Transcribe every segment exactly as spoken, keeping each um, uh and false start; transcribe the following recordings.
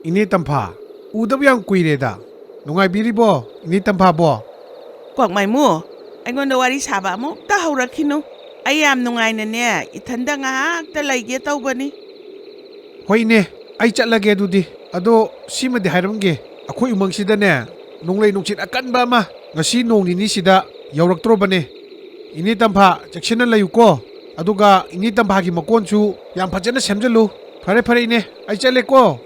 ꯏꯅꯦ ꯇꯝꯐꯥ, ꯎꯗꯕ ꯌꯥꯝ ꯀꯨꯏꯔꯦꯗ꯫ ꯅꯨꯡꯉꯥꯏꯕꯤꯔꯤꯕꯣ, ꯏꯅꯦ ꯇꯝꯐꯥꯕꯣ? ꯀ꯭ꯋꯥꯛꯃꯥꯏꯃꯨ, ꯑꯩꯉꯣꯟꯗ ꯋꯥꯔꯤ ꯁꯥꯕ ꯑꯃꯨꯛꯇ ꯍꯧꯔꯛꯈꯤꯅꯨ꯫ ꯑꯩ ꯌꯥꯝ ꯅꯨꯡꯉꯥꯏꯅꯅꯦ, ꯏꯊꯟꯗ ꯉꯥꯏꯍꯥꯛꯇ ꯂꯩꯒꯦ ꯇꯧꯕꯅꯤ꯫ ꯍꯣꯏ ꯏꯅꯦ, ꯑꯩ ꯆꯠꯂꯒꯦ ꯑꯗꯨꯗꯤ꯫ ꯑꯗꯣ ꯁꯤꯃꯗꯤ ꯍꯥꯏꯔꯝꯒꯦ, ꯑꯩꯈꯣꯏ ꯎꯃꯪꯁꯤꯗꯅꯦ, ꯅꯣꯡꯂꯩ ꯅꯨꯡꯁꯤꯠ ꯑꯀꯟꯕ ꯑꯃ ꯉꯁꯤ ꯅꯣꯡ ꯅꯤꯅꯤꯁꯤꯗ ꯌꯧꯔꯛꯇ꯭ꯔꯣꯕꯅꯦ꯫ ꯏꯅꯦ ꯇꯝꯐꯥ, ꯆꯦꯛꯁꯤꯟꯅ ꯂꯩꯌꯨꯀꯣ꯫ ꯑꯗꯨꯒ ꯏꯅꯦ ꯇꯝꯐꯥꯒꯤ ꯃꯀꯣꯟꯁꯨ ꯌꯥꯝ ꯐꯖꯅ ꯁꯦꯝꯖꯤꯜꯂꯨ꯫ ꯐꯔꯦ ꯐꯔꯦ ꯏꯅꯦ, ꯑꯩ ꯆꯠꯂꯦꯀꯣ꯫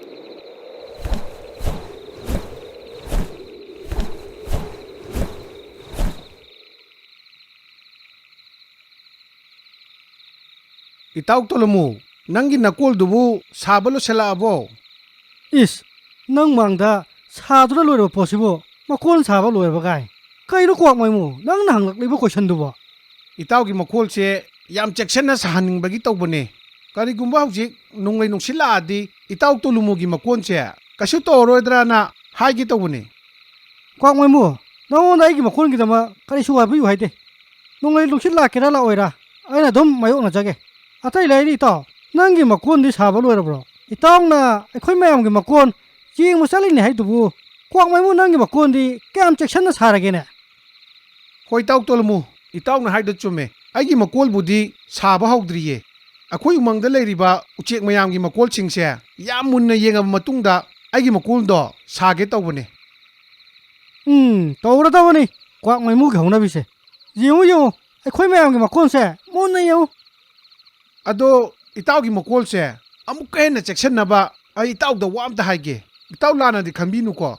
ꯏꯇꯥꯎ ꯇꯣꯂꯨꯃꯨ, ꯅꯪꯒꯤ ꯅꯀꯣꯜꯗꯨꯕꯨ ꯁꯥꯕ ꯂꯣꯏꯁꯤꯜꯂꯛꯑꯕꯣ? ꯏꯁ, ꯅꯪ ꯃꯥꯡꯗ ꯁꯥꯗꯨꯅ ꯂꯣꯏꯔꯕ ꯄꯣꯠꯁꯤꯕꯨ ꯃꯀꯣꯟ ꯁꯥꯕ ꯂꯣꯏꯔꯕ ꯀꯥꯏ? ꯀꯩꯅꯣ ꯀ꯭ꯋꯥꯛꯃꯩꯃꯨ, ꯅꯪꯅ ꯍꯪꯂꯛꯂꯤꯕ ꯀꯣꯏꯁꯟꯗꯨꯕꯣ? ꯏꯇꯥꯎꯒꯤ ꯃꯀꯣꯜꯁꯦ ꯌꯥꯝ ꯆꯦꯛꯁꯤꯟꯅ ꯁꯥꯍꯟꯅꯤꯡꯕꯒꯤ ꯇꯧꯕꯅꯦ꯫ ꯀꯔꯤꯒꯨꯝꯕ ꯍꯧꯖꯤꯛ ꯅꯣꯡꯂꯩ ꯅꯨꯡꯁꯤꯠ ꯂꯥꯛꯑꯗꯤ ꯏꯇꯥꯎ ꯇꯣꯂꯨꯃꯨꯒꯤ ꯃꯀꯣꯟꯁꯦ ꯀꯩꯁꯨ ꯇꯧꯔꯔꯣꯏꯗ꯭ꯔꯥꯅ ꯍꯥꯏꯒꯦ ꯇꯧꯕꯅꯦ꯫ ꯀ꯭ꯋꯥꯛꯃꯩꯃꯨ, ꯅꯉꯣꯟꯗ ꯑꯩꯒꯤ ꯃꯀꯣꯟꯒꯤꯗꯃꯛ ꯀꯔꯤꯁꯨ ꯋꯥꯕꯤꯌꯨ ꯍꯥꯏꯗꯦ꯫ ꯅꯣꯡꯂꯩ ꯅꯨꯡꯁꯤꯠ ꯂꯥꯛꯀꯦꯔꯥ ꯂꯥꯛꯑꯣꯏꯔꯥ, ꯑꯩꯅ ꯑꯗꯨꯝ ꯃꯥꯌꯣꯛꯅꯖꯒꯦ꯫ ꯑꯇꯩ ꯂꯩꯔꯤ ꯏꯇꯥꯎ, ꯅꯪꯒꯤ ꯃꯀꯣꯟꯗꯤ ꯁꯥꯕ ꯂꯣꯏꯔꯕ꯭ꯔꯣ? ꯏꯇꯥꯎꯅ ꯑꯩꯈꯣꯏ ꯃꯌꯥꯝꯒꯤ ꯃꯀꯣꯟ ꯌꯦꯡꯕ ꯆꯠꯂꯤꯅꯦ ꯍꯥꯏꯗꯨꯕꯨ, ꯀ꯭ꯋꯥꯛꯃꯩꯃꯨ ꯅꯪꯒꯤ ꯃꯀꯣꯟꯗꯤ ꯀꯌꯥꯝ ꯆꯦꯛꯁꯤꯟꯅ ꯁꯥꯔꯒꯦꯅꯦ? ꯍꯣꯏ ꯏꯇꯥꯎ ꯇꯣꯂꯨꯃꯨ, ꯏꯇꯥꯎꯅ ꯍꯥꯏꯗꯣ ꯆꯨꯝꯃꯦ꯫ ꯑꯩꯒꯤ ꯃꯀꯣꯜꯕꯨꯗꯤ ꯁꯥꯕ ꯍꯧꯗ꯭ꯔꯤꯌꯦ꯫ ꯑꯩꯈꯣꯏ ꯎꯃꯪꯗ ꯂꯩꯔꯤꯕ ꯎꯆꯦꯛ ꯃꯌꯥꯝꯒꯤ ꯃꯀꯣꯜꯁꯤꯡꯁꯦ ꯌꯥꯝ ꯃꯨꯟꯅ ꯌꯦꯡꯉꯕ ꯃꯇꯨꯡꯗ ꯑꯩꯒꯤ ꯃꯀꯣꯜꯗꯣ ꯁꯥꯒꯦ ꯇꯧꯕꯅꯦ꯫ ꯎꯝ, ꯇꯧꯔꯗꯕꯅꯤ ꯀ꯭ꯋꯥꯛꯃꯩꯃꯨꯒꯤ ꯍꯧꯅꯕꯤꯁꯦ꯫ ꯌꯦꯡꯉꯨ, ꯌꯦꯡꯉꯨ, ꯑꯩꯈꯣꯏ ꯃꯌꯥꯝꯒꯤ ꯃꯀꯣꯟꯁꯦ ꯃꯨꯟꯅ ꯌꯦꯡꯉꯨ꯫ ꯑꯗꯣ ꯏꯇꯥꯎꯒꯤ ꯃꯀꯣꯜꯁꯦ ꯑꯃꯨꯛꯀ ꯍꯦꯟꯅ ꯆꯦꯛꯁꯤꯟꯅꯕ ꯑꯩ ꯏꯇꯥꯎꯗ ꯋꯥ ꯑꯝꯇ ꯍꯥꯏꯒꯦ꯫ ꯏꯇꯥꯎ ꯂꯥꯟꯅꯗꯤ ꯈꯟꯕꯤꯅꯨꯀꯣ꯫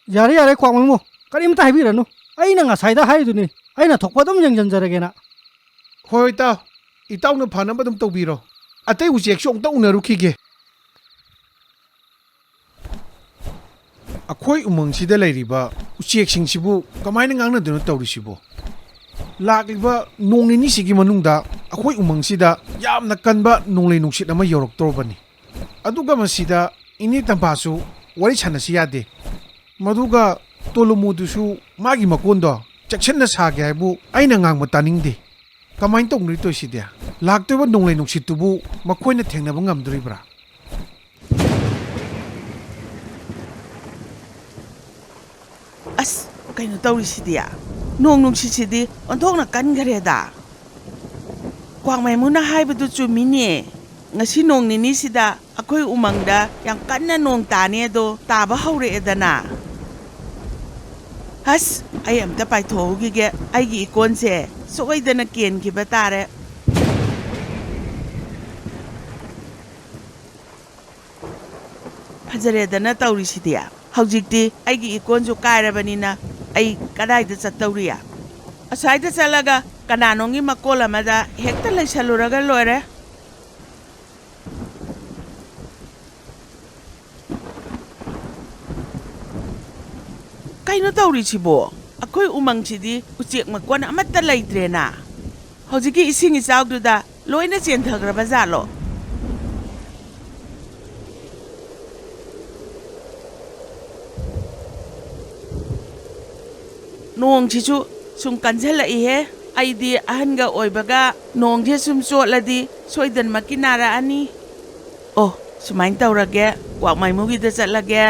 ꯌꯥꯔꯦ, ꯌꯥꯔꯦ, ꯀ꯭ꯋꯥꯛꯃꯩꯃꯨ, ꯀꯔꯤꯝꯇ ꯍꯥꯏꯕꯤꯔꯅꯨ꯫ ꯑꯩꯅ ꯉꯁꯥꯏꯗ ꯍꯥꯏꯔꯤꯗꯨꯅꯤ, ꯑꯩꯅ ꯊꯣꯛꯄ ꯑꯗꯨꯝ ꯌꯦꯡꯁꯤꯟꯖꯔꯒꯦꯅ꯫ ꯍꯣꯏ, ꯍꯣꯏ, ꯏꯇꯥꯎ, ꯏꯇꯥꯎꯅ ꯐꯅꯕ ꯑꯗꯨꯝ ꯇꯧꯕꯤꯔꯣ꯫ ꯑꯇꯩ ꯎꯆꯦꯛꯁꯨ ꯑꯃꯨꯛꯇ ꯎꯅꯔꯨꯈꯤꯒꯦ꯫ ꯑꯩꯈꯣꯏ ꯎꯃꯪꯁꯤꯗ ꯂꯩꯔꯤꯕ ꯎꯆꯦꯛꯁꯤꯡꯁꯤꯕꯨ ꯀꯃꯥꯏꯅ ꯉꯥꯡꯅꯗꯣꯏꯅꯣ ꯇꯧꯔꯤꯁꯤꯕꯣ? ꯂꯥꯛꯂꯤꯕ ꯅꯣꯡ ꯅꯤꯅꯤꯁꯤꯒꯤ ꯃꯅꯨꯡꯗ ꯑꯩꯈꯣꯏ ꯎꯃꯪꯁꯤꯗ ꯌꯥꯝꯅ ꯀꯟꯕ ꯅꯣꯡꯂꯩ ꯅꯨꯡꯁꯤꯠ ꯑꯃ ꯌꯧꯔꯛꯇꯧꯔꯕꯅꯤ꯫ ꯑꯗꯨꯒ ꯃꯁꯤꯗ ꯏꯅꯦ ꯇꯝꯐꯥꯁꯨ ꯋꯥꯔꯤ ꯁꯥꯟꯅꯁꯤ ꯌꯥꯗꯦ꯫ ꯃꯗꯨꯒ ꯇꯣꯂꯨꯃꯨꯗꯨꯁꯨ ꯃꯥꯒꯤ ꯃꯀꯣꯟꯗꯣ ꯆꯦꯛꯁꯤꯟꯅ ꯁꯥꯒꯦ ꯍꯥꯏꯕꯨ ꯑꯩꯅ ꯉꯥꯡꯕ ꯇꯥꯅꯤꯡꯗꯦ꯫ ꯀꯃꯥꯏꯅ ꯇꯧꯅꯔꯤ ꯇꯧꯔꯤꯁꯤꯗꯤ? ꯂꯥꯛꯇꯣꯏꯕ ꯅꯣꯡꯂꯩ ꯅꯨꯡꯁꯤꯠꯇꯨꯕꯨ ꯃꯈꯣꯏꯅ ꯊꯦꯡꯅꯕ ꯉꯝꯗꯣꯔꯤꯕ꯭ꯔꯥ? ꯀꯩꯅꯣ ꯇꯧꯔꯤꯁꯤꯗꯤ? ꯅꯣꯡ ꯅꯨꯡꯁꯤꯠꯁꯤꯗꯤ ꯑꯣꯟꯊꯣꯛꯅ ꯀꯟꯈ꯭ꯔꯦꯗ꯫ ꯀ꯭ꯋꯥꯛꯃꯩꯃꯨꯅ ꯍꯥꯏꯕꯗꯨ ꯆꯨꯝꯃꯤꯅꯦ꯫ ꯉꯁꯤ ꯅꯣꯡ ꯅꯤꯅꯤꯁꯤꯗ ꯑꯩꯈꯣꯏ ꯎꯃꯪꯗ ꯌꯥꯝ ꯀꯟꯅ ꯅꯣꯡ ꯇꯥꯅꯤ ꯑꯗꯣ ꯇꯥꯕ ꯍꯧꯔꯛꯑꯦꯗꯅ꯫ ꯍꯁ, ꯑꯩ ꯑꯝꯇ ꯄꯥꯏꯊꯣꯛꯍꯧꯈꯤꯒꯦ꯫ ꯑꯩꯒꯤ ꯏꯀꯣꯟꯁꯦ ꯁꯣꯏꯗꯅ ꯀꯦꯟꯈꯤꯕ ꯇꯥꯔꯦ꯫ ꯐꯖꯔꯦꯗꯅ ꯇꯧꯔꯤꯁꯤꯗꯤ꯫ ꯍꯧꯖꯤꯛꯇꯤ ꯑꯩꯒꯤ ꯏꯀꯣꯟꯁꯨ ꯀꯥꯏꯔꯕꯅꯤꯅ ꯑꯩ ꯀꯗꯥꯏꯗ ꯆꯠꯇꯧꯔꯤ? ꯑꯁ꯭ꯋꯥꯏꯗ ꯆꯠꯂꯒ ꯀꯅꯥꯅꯣꯝꯒꯤ ꯃꯀꯣꯜ ꯑꯃꯗ ꯍꯦꯛꯇ ꯂꯩꯁꯜꯂꯨꯔꯒ ꯂꯣꯏꯔꯦ꯫ ꯀꯩꯅꯣ ꯇꯧꯔꯤꯁꯤꯕꯣ? ꯑꯩꯈꯣꯏ ꯎꯃꯪꯁꯤꯗꯤ ꯎꯆꯦꯛ ꯃꯀꯣꯟ ꯑꯃꯠꯇ ꯂꯩꯇ꯭ꯔꯦꯅ꯫ ꯍꯧꯖꯤꯛꯀꯤ ꯏꯁꯤꯡ ꯏꯆꯥꯎꯗꯨꯗ ꯂꯣꯏꯅ ꯆꯦꯟꯊꯈ꯭ꯔꯕ ꯖꯥꯠꯂꯣ? ꯅꯣꯡꯁꯤꯁꯨ ꯁꯨꯝ ꯀꯟꯁꯤꯜꯂꯛꯏꯍꯦ꯫ ꯑꯩꯗꯤ ꯑꯍꯟꯒ ꯑꯣꯏꯕꯒ ꯅꯣꯡꯁꯦ ꯁꯨꯝ ꯆꯣꯠꯂꯗꯤ ꯁꯣꯏꯗꯅꯃꯛꯀꯤ ꯅꯥꯔꯛꯑꯅꯤ꯫ ꯑꯣ, ꯁꯨꯃꯥꯏꯅ ꯇꯧꯔꯒꯦ, ꯀ꯭ꯋꯥꯛꯃꯥꯏꯃꯨꯒꯤꯗ ꯆꯠꯂꯒꯦ꯫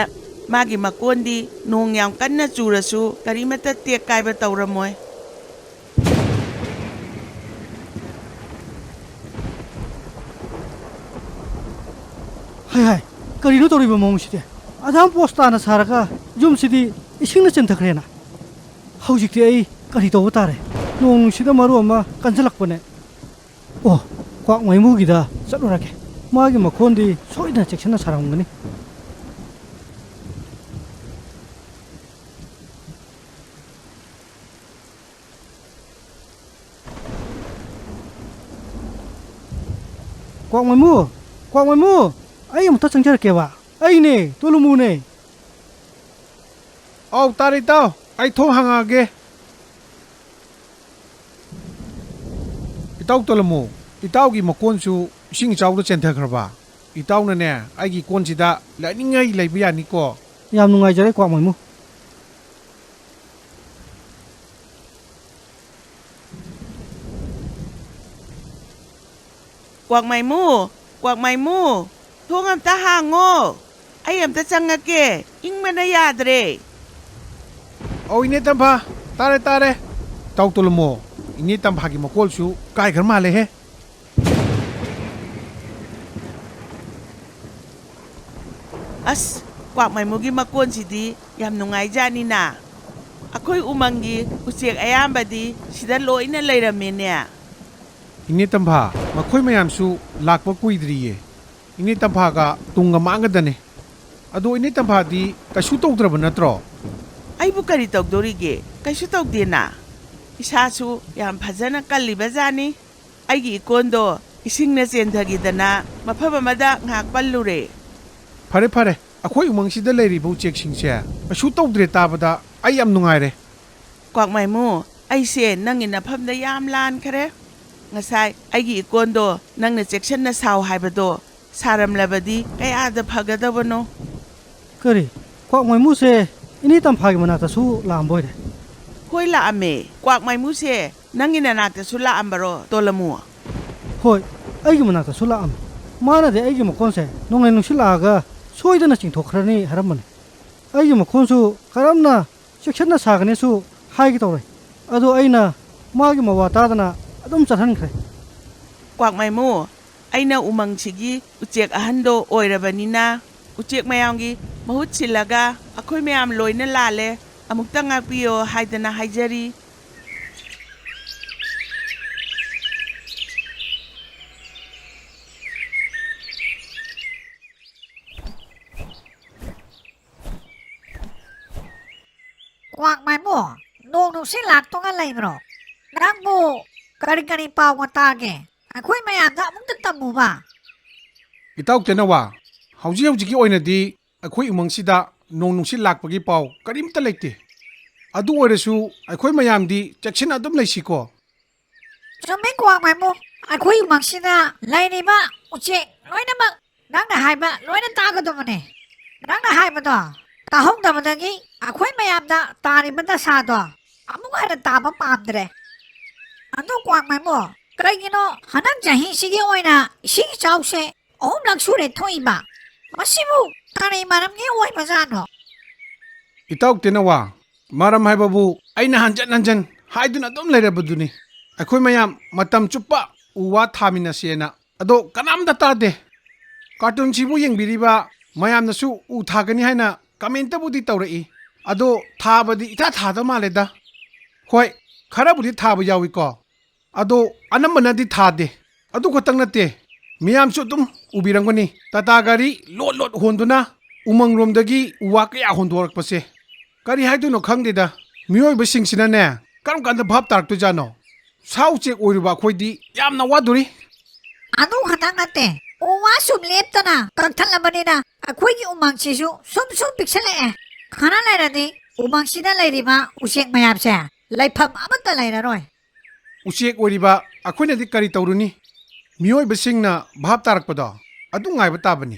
ꯃꯥꯒꯤ ꯃꯀꯣꯟꯗꯤ ꯅꯣꯡ ꯌꯥꯝ ꯀꯟꯅ ꯆꯨꯔꯁꯨ ꯀꯔꯤꯃꯠꯇ ꯇꯦꯛ ꯀꯥꯏꯕ ꯇꯧꯔꯝꯃꯣꯏ꯫ ꯍꯥꯏ ꯍꯥꯏ, ꯀꯔꯤꯅꯣ ꯇꯧꯔꯤꯕ ꯃꯑꯣꯡꯁꯤꯗꯤ? ꯑꯗꯥꯝ ꯄꯣꯁ ꯇꯥꯅ ꯁꯥꯔꯒ ꯌꯨꯝꯁꯤꯗꯤ ꯏꯁꯤꯡꯅ ꯆꯦꯟꯊꯈ꯭ꯔꯦꯅ꯫ ꯍꯧꯖꯤꯛꯇꯤ ꯑꯩ ꯀꯔꯤ ꯇꯧꯕ ꯇꯥꯔꯦ? ꯅꯣꯡ ꯅꯨꯡꯁꯤꯠꯅ ꯃꯔꯨ ꯑꯃ ꯀꯟꯁꯤꯜꯂꯛꯄꯅꯦ꯫ ꯑꯣ, ꯀ꯭ꯋꯥꯛ ꯃꯩꯃꯨꯒꯤꯗ ꯆꯠꯂꯨꯔꯒꯦ꯫ ꯃꯥꯒꯤ ꯃꯈꯣꯟꯗꯤ ꯁꯣꯏꯗꯅ ꯆꯦꯛꯁꯤꯟꯅ ꯁꯥꯔꯝꯒꯅꯤ꯫ ꯀ꯭ꯋꯥꯛ ꯃꯩꯃꯨ! ꯀ꯭ꯋꯥꯛ ꯃꯩꯃꯨ! ꯑꯩ ꯑꯃꯨꯛꯇ ꯆꯪꯖꯔꯛꯀꯦꯕ꯫ ꯑꯩꯅꯦ, ꯇꯣꯂꯨꯃꯨꯅꯦ꯫ ꯑꯧ, ꯇꯥꯔꯦ ꯏꯇꯥꯎ꯫ ꯑꯩ ꯊꯣꯡ ꯍꯥꯡꯉꯛꯑꯒꯦ꯫ ꯏꯇꯥꯎ ꯇꯣꯂꯨꯃꯨ, ꯏꯇꯥꯎꯒꯤ ꯃꯀꯣꯟꯁꯨ ꯏꯁꯤꯡ ꯏꯆꯥꯎꯗ ꯆꯦꯟꯊꯈ꯭ꯔꯕ? ꯏꯇꯥꯎꯅꯅꯦ, ꯑꯩꯒꯤ ꯀꯣꯟꯁꯤꯗ ꯂꯥꯏꯅꯤꯡꯉꯩ ꯂꯩꯕ ꯌꯥꯅꯤꯀꯣ? ꯌꯥꯝ ꯅꯨꯡꯉꯥꯏꯖꯔꯦ, ꯀ꯭ꯋꯥꯛ ꯃꯩꯃꯨ꯫ ꯀ꯭ꯋꯥꯛꯃꯩꯃꯨ, ꯀ꯭ꯋꯥꯛꯃꯩꯃꯨ, ꯊꯣꯡ ꯑꯝꯇ ꯍꯥꯡꯉꯣ꯫ ꯑꯩ ꯑꯝꯇ ꯆꯪꯉꯛꯀꯦ꯫ ꯏꯪꯕꯅ ꯌꯥꯗ꯭ꯔꯦ꯫ ꯑꯧ, ꯏꯅꯦ ꯇꯝꯐꯥ, ꯇꯥꯔꯦ, ꯇꯥꯔꯦ꯫ ꯏꯇꯥꯎ ꯇꯣꯂꯃꯣ, ꯏꯅꯦ ꯇꯝꯐꯥꯒꯤ ꯃꯀꯣꯜꯁꯨ ꯀꯥꯏꯈ꯭ꯔ ꯃꯥꯜꯂꯦꯍꯦ꯫ ꯑꯁ, ꯀ꯭ꯋꯥꯛꯃꯥꯏꯃꯨꯒꯤ ꯃꯀꯣꯟꯁꯤꯗꯤ ꯌꯥꯝ ꯅꯨꯡꯉꯥꯏꯖꯥꯠꯅꯤꯅ꯫ ꯑꯩꯈꯣꯏ ꯎꯃꯪꯒꯤ ꯎꯆꯦꯛ ꯑꯌꯥꯝꯕꯗꯤ ꯁꯤꯗ ꯂꯣꯏꯅ ꯂꯩꯔꯝꯃꯦꯅꯦ꯫ ꯏꯅꯦ ꯇꯝꯐꯥ, ꯃꯈꯣꯏ ꯃꯌꯥꯝꯁꯨ ꯂꯥꯛꯄ ꯀꯨꯏꯗ꯭ꯔꯤꯌꯦ꯫ ꯏꯅꯦ ꯇꯝꯐꯥꯒ ꯇꯨꯡꯒ ꯃꯥꯡꯒꯗꯅꯦ꯫ ꯑꯗꯣ ꯏꯅꯦ ꯇꯝꯐꯥꯗꯤ ꯀꯩꯁꯨ ꯇꯧꯗ꯭ꯔꯕ ꯅꯠꯇ꯭ꯔꯣ? ꯑꯩꯕꯨ ꯀꯔꯤ ꯇꯧꯗꯣꯔꯤꯒꯦ? ꯀꯩꯁꯨ ꯇꯧꯗꯦꯅ꯫ ꯏꯁꯥꯁꯨ ꯌꯥꯝ ꯐꯖꯅ ꯀꯜꯂꯤꯕ ꯖꯥꯠꯅꯤ꯫ ꯑꯩꯒꯤ ꯏꯀꯣꯟꯗꯣ ꯏꯁꯤꯡꯅ ꯆꯦꯟꯊꯈꯤꯗꯅ ꯃꯐꯝ ꯑꯃꯗ ꯉꯥꯏꯍꯥꯛ ꯄꯜꯂꯨꯔꯦ꯫ ꯐꯔꯦ, ꯐꯔꯦ꯫ ꯑꯩꯈꯣꯏ ꯎꯃꯪꯁꯤꯗ ꯂꯩꯔꯤꯕ ꯎꯆꯦꯛꯁꯤꯡꯁꯦ ꯀꯩꯁꯨ ꯇꯧꯗ꯭ꯔꯦ ꯇꯥꯕꯗ ꯑꯩ ꯌꯥꯝ ꯅꯨꯡꯉꯥꯏꯔꯦ꯫ ꯀ꯭ꯋꯥꯛꯃꯥꯏꯃꯨ, ꯑꯩꯁꯦ ꯅꯪꯒꯤ ꯅꯐꯝꯗ ꯌꯥꯝ ꯂꯥꯟꯈꯔꯦ꯫ ꯉꯁꯥꯏ ꯑꯩꯒꯤ ꯏꯀꯣꯟꯗꯣ ꯅꯪꯅ ꯆꯦꯛꯁꯤꯟꯅ ꯁꯥꯎ ꯍꯥꯏꯕꯗꯣ ꯁꯥꯔꯝꯂꯕꯗꯤ ꯀꯌꯥꯗ ꯐꯒꯗꯕꯅꯣ꯫ ꯀꯔꯤ? ꯀ꯭ꯋꯥꯛꯃꯥꯏꯃꯨꯁꯦ ꯏꯅꯦ ꯇꯝꯐꯥꯒꯤ ꯃꯅꯥꯛꯇꯁꯨ ꯂꯥꯛꯑꯝꯕ ꯑꯣꯏꯔꯦ? ꯍꯣꯏ, ꯂꯥꯛꯑꯝꯃꯦ꯫ ꯀ꯭ꯋꯥꯛꯃꯥꯏꯃꯨꯁꯦ ꯅꯪꯒꯤ ꯅꯅꯥꯛꯇꯁꯨ ꯂꯥꯛꯑꯝꯕꯔꯣ, ꯇꯣꯂꯃꯨ? ꯍꯣꯏ, ꯑꯩꯒꯤ ꯃꯅꯥꯛꯇꯁꯨ ꯂꯥꯛꯑꯝꯃꯤ꯫ ꯃꯥꯅꯗꯤ ꯑꯩꯒꯤ ꯃꯀꯣꯟꯁꯦ ꯅꯣꯡꯂꯩ ꯅꯨꯡꯁꯤꯠ ꯂꯥꯛꯑꯒ ꯁꯣꯏꯗꯅ ꯆꯤꯡꯊꯣꯛꯈ꯭ꯔꯅꯤ ꯍꯥꯏꯔꯝꯕꯅꯤ꯫ ꯑꯩꯒꯤ ꯃꯀꯣꯟꯁꯨ ꯀꯔꯝꯅ ꯆꯦꯛꯁꯤꯟꯅ ꯁꯥꯒꯅꯤꯁꯨ ꯍꯥꯏꯒꯦ ꯇꯧꯔꯦ꯫ ꯑꯗꯣ ꯑꯩꯅ ꯃꯥꯒꯤ ꯃꯋꯥ ꯇꯥꯗꯅ ꯑꯗꯨꯝ ꯆꯠꯍꯟꯈ꯭ꯔꯦ꯫ ꯀ꯭ꯋꯥꯛꯃꯥꯏꯃꯨ, ꯑꯩꯅ ꯎꯃꯪꯁꯤꯒꯤ ꯎꯆꯦꯛ ꯑꯍꯟꯗꯣ ꯑꯣꯏꯔꯕꯅꯤꯅ, ꯎꯆꯦꯛ ꯃꯌꯥꯝꯒꯤ ꯃꯍꯨꯠ ꯁꯤꯜꯂꯒ ꯑꯩꯈꯣꯏ ꯃꯌꯥꯝ ꯂꯣꯏꯅ ꯂꯥꯜꯂꯦ꯫ ꯑꯃꯨꯛꯇ ꯉꯥꯛꯄꯤꯌꯣ ꯍꯥꯏꯗꯅ ꯍꯥꯏꯖꯔꯤ꯫ ꯀ꯭ꯋꯥꯛ ꯃꯥꯏꯃꯨ, ꯅꯣꯡ ꯅꯨꯡꯁꯤꯠ ꯂꯥꯛꯇꯨꯅ ꯂꯩꯕ꯭ꯔꯣ? ꯅꯪꯕꯨ ꯀꯔꯤ ꯀꯔꯤ ꯄꯥꯎꯒ ꯇꯥꯒꯦ? ꯑꯩꯈꯣꯏ ꯃꯌꯥꯝꯗ ꯑꯃꯨꯛꯇ ꯇꯝꯃꯨꯕ꯫ ꯏꯇꯥꯎ ꯇꯦꯅꯋꯥ, ꯍꯧꯖꯤꯛ ꯍꯧꯖꯤꯛꯀꯤ ꯑꯣꯏꯅꯗꯤ ꯑꯩꯈꯣꯏ ꯎꯃꯪꯁꯤꯗ ꯅꯣꯡ ꯅꯨꯡꯁꯤꯠ ꯂꯥꯛꯄꯒꯤ ꯄꯥꯎ ꯀꯔꯤꯝꯇ ꯂꯩꯇꯦ꯫ ꯑꯗꯨ ꯑꯣꯏꯔꯁꯨ ꯑꯩꯈꯣꯏ ꯃꯌꯥꯝꯗꯤ ꯆꯦꯛꯁꯤꯟꯅ ꯑꯗꯨꯝ ꯂꯩꯁꯤꯀꯣ꯫ ꯆꯨꯝꯃꯤ, ꯀ꯭ꯋꯥꯛ ꯃꯥꯏꯃꯨ꯫ ꯑꯩꯈꯣꯏ ꯎꯃꯪꯁꯤꯗ ꯂꯩꯔꯤꯕ ꯎꯆꯦꯛ ꯂꯣꯏꯅꯃꯛ ꯅꯪꯅ ꯍꯥꯏꯕ ꯂꯣꯏꯅ ꯇꯥꯒꯗꯕꯅꯦ꯫ ꯅꯪꯅ ꯍꯥꯏꯕꯗꯣ ꯇꯥꯍꯧꯗꯕꯗꯒꯤ ꯑꯩꯈꯣꯏ ꯃꯌꯥꯝꯗ ꯇꯥꯔꯤꯕ ꯗꯁꯥꯗꯣ ꯑꯃꯨꯛ ꯍꯟꯅ ꯇꯥꯕ ꯄꯥꯝꯗ꯭ꯔꯦ꯫ ꯑꯗꯨ ꯀ꯭ꯋꯥꯛ ꯃꯥꯏꯃꯨ, ꯀꯩꯒꯤꯅꯣ ꯍꯟꯗꯛ ꯆꯍꯤꯁꯤꯒꯤ ꯑꯣꯏꯅ ꯏꯁꯤꯡ ꯏꯆꯥꯎꯁꯦ ꯑꯍꯨꯝꯂꯛ ꯁꯨꯔꯦ ꯊꯣꯛꯏꯕ? ꯃꯁꯤꯕꯨ ꯀꯔꯤ ꯃꯔꯝꯒꯤ ꯑꯣꯏꯕꯖꯥꯠꯅꯣ? ꯏꯇꯥꯎ ꯇꯦꯅꯋꯥ, ꯃꯔꯝ ꯍꯥꯏꯕꯕꯨ ꯑꯩꯅ ꯍꯟꯖꯟ ꯍꯟꯖꯟ ꯍꯥꯏꯗꯨꯅ ꯑꯗꯨꯝ ꯂꯩꯔꯕꯗꯨꯅꯤ꯫ ꯑꯩꯈꯣꯏ ꯃꯌꯥꯝ ꯃꯇꯝ ꯆꯨꯞꯄ ꯎ ꯋꯥ ꯊꯥꯃꯤꯟꯅꯁꯦꯅ꯫ ꯑꯗꯣ ꯀꯅꯥꯝꯇ ꯇꯥꯗꯦ꯫ ꯀꯥꯔꯇꯨꯟꯁꯤꯕꯨ ꯌꯦꯡꯕꯤꯔꯤꯕ ꯃꯌꯥꯝꯅꯁꯨ ꯎ ꯊꯥꯒꯅꯤ ꯍꯥꯏꯅ ꯀꯃꯦꯟꯇꯕꯨꯗꯤ ꯇꯧꯔꯛꯏ꯫ ꯑꯗꯣ ꯊꯥꯕꯗꯤ ꯏꯊꯥ ꯊꯥꯗ ꯃꯥꯜꯂꯦꯗ꯫ ꯍꯣꯏ, ꯈꯔꯕꯨꯗꯤ ꯊꯥꯕ ꯌꯥꯎꯏꯀꯣ꯫ ꯑꯗꯣ ꯑꯅꯝꯕꯅꯗꯤ ꯊꯥꯗꯦ꯫ ꯑꯗꯨ ꯈꯛꯇꯪ ꯅꯠꯇꯦ, ꯃꯤꯌꯥꯝꯁꯨ ꯑꯗꯨꯝ ꯎꯕꯤꯔꯝꯒꯅꯤ, ꯇꯥꯇꯥ ꯒꯥꯔꯤ ꯂꯣꯠ ꯂꯣꯠ ꯍꯣꯟꯗꯨꯅ ꯎꯃꯪꯂꯣꯝꯗꯒꯤ ꯎ ꯋꯥ ꯀꯌꯥ ꯍꯣꯟꯗꯣꯔꯛꯄꯁꯦ꯫ ꯀꯔꯤ ꯍꯥꯏꯗꯣꯏꯅꯣ ꯈꯪꯗꯦꯗ, ꯃꯤꯑꯣꯏꯕꯁꯤꯡꯁꯤꯅꯅꯦ, ꯀꯔꯝ ꯀꯥꯟꯗ ꯚꯥꯞ ꯇꯥꯔꯛꯇꯣꯏꯖꯥꯠꯅꯣ? ꯁꯥ ꯎꯆꯦꯛ ꯑꯣꯏꯔꯨꯕ ꯑꯩꯈꯣꯏꯗꯤ ꯌꯥꯝꯅ ꯋꯥꯗꯣꯔꯤ꯫ ꯑꯗꯨ ꯈꯛꯇꯪ ꯅꯠꯇꯦ, ꯎ ꯋꯥ ꯁꯨꯝ ꯂꯦꯞꯇꯅ ꯀꯛꯊꯠꯂꯕꯅꯤꯅ ꯑꯩꯈꯣꯏꯒꯤ ꯎꯃꯪꯁꯤꯁꯨ ꯁꯨꯝ ꯁꯨꯝ ꯄꯤꯛꯁꯜꯂꯛꯑꯦ꯫ ꯈꯔ ꯂꯩꯔꯗꯤ ꯎꯃꯪꯁꯤꯗ ꯂꯩꯔꯤꯕ ꯎꯆꯦꯛ ꯃꯌꯥꯝꯁꯦ ꯂꯩꯐꯝ ꯑꯃꯠꯇ ꯂꯩꯔꯔꯣꯏ꯫ ꯎꯆꯦꯛ ꯑꯣꯏꯔꯤꯕ ꯑꯩꯈꯣꯏꯅꯗꯤ ꯀꯔꯤ ꯇꯧꯔꯨꯅꯤ? ꯃꯤꯑꯣꯏꯕꯁꯤꯡꯅ ꯚꯥꯞ ꯇꯥꯔꯛꯄꯗꯣ ꯑꯗꯨ ꯉꯥꯏꯕ ꯇꯥꯕꯅꯤ꯫